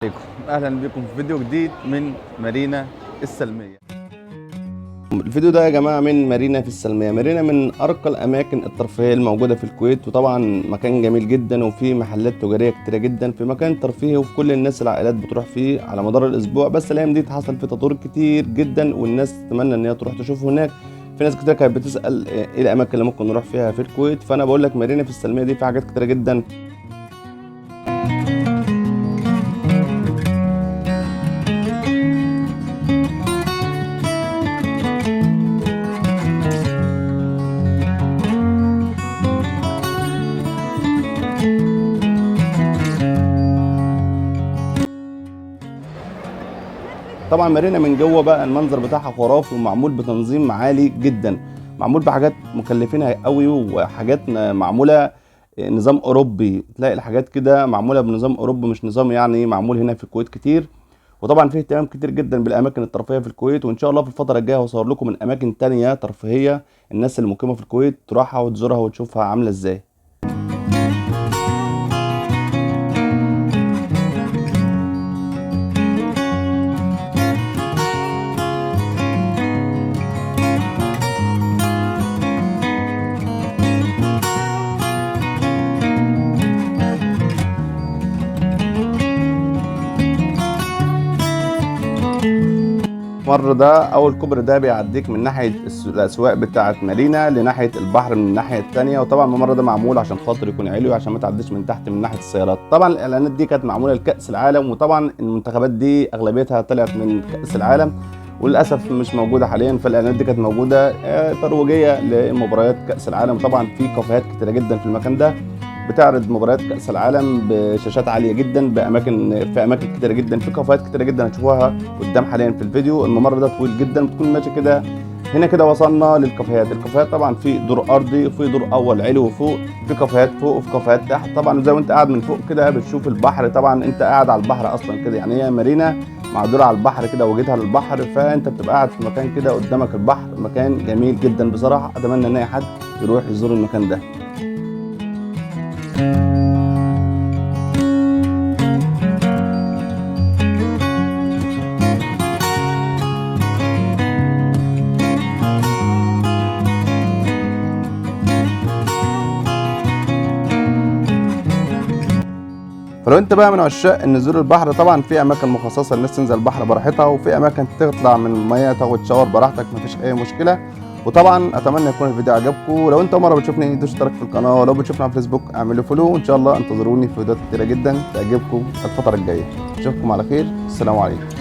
عليكم، اهلا بكم في فيديو جديد من مارينا السالمية. الفيديو ده يا جماعة من مارينا في السالمية. مارينا من ارقى الاماكن الترفيهية الموجودة في الكويت، وطبعا مكان جميل جدا وفيه محلات تجارية كتيرة جدا، في مكان ترفيهي وفي كل الناس العائلات بتروح فيه على مدار الاسبوع. بس الايام دي حصل فيه تطوير كتير جدا والناس تتمنى ان هي تروح تشوفه هناك. في ناس كتير كانت بتسال ايه الاماكن اللي ممكن نروح فيها في الكويت، فانا بقول لك مارينا في السالمية دي في حاجات كتيرة جدا. طبعا مارينا من جوه بقى المنظر بتاعها خرافي ومعمول بتنظيم عالي جدا، معمول بحاجات مكلفينها قوي وحاجات معمولة نظام اوروبي. تلاقي الحاجات كده معمولة بنظام اوروبي، مش نظام يعني معمول هنا في الكويت كتير. وطبعا فيه اهتمام كتير جدا بالاماكن الترفيهية في الكويت، وان شاء الله في الفترة الجاية هصور لكم من اماكن تانية ترفيهية الناس المقيمه في الكويت تروحها وتزورها وتشوفها عامله ازاي. الممر ده او الكوبري ده بيعديك من ناحية الاسواق بتاعه مارينا لناحيه البحر من الناحية الثانية. وطبعا الممر ده معمول عشان خاطر يكون علوي عشان ما تعديش من تحت من ناحية السيارات. طبعا الاعلانات دي كانت معمولة لكاس العالم، وطبعا المنتخبات دي اغلبيتها طلعت من كاس العالم وللاسف مش موجودة حاليا. فالاعلانات دي كانت موجودة ترويجيه لمباريات كاس العالم. طبعا في كافيهات كتيرة جدا في المكان ده بتعرض مباريات كأس العالم بشاشات عالية جدا في أماكن كتيرة جدا، في كافيهات كتيرة جدا هتشوفوها قدام حاليا في الفيديو. الممر ده طويل جدا، بتكون ماشي كده هنا كده. وصلنا للكافيهات. الكافيهات طبعا في دور أرضي وفي دور أول علوي وفوق، في كافيهات فوق وفي كافيهات تحت. طبعا زي ما انت قاعد من فوق كده بتشوف البحر، طبعا انت قاعد على البحر أصلا كده، يعني هي مارينا معدولة على البحر كده وجهتها للبحر، فانت بتبقى قاعد في مكان كده قدامك البحر، مكان جميل جدا بصراحة. أتمنى ان اي حد يروح يزور المكان ده. فلو انت بقى من عشاق النزول البحر، طبعا في اماكن مخصصة للناس تنزل البحر براحتها، وفي اماكن تطلع من المية تاخد شاور براحتك، مفيش اي مشكلة. وطبعا اتمنى يكون الفيديو عجبكم. لو انت اول مرة بتشوفني دوس اشترك في القناة، ولو بتشوفنا على فيسبوك اعملوا follow، وان شاء الله انتظروني في فيديوهات كتيرة جدا تعجبكم الفترة الجاية. اشوفكم على خير، السلام عليكم.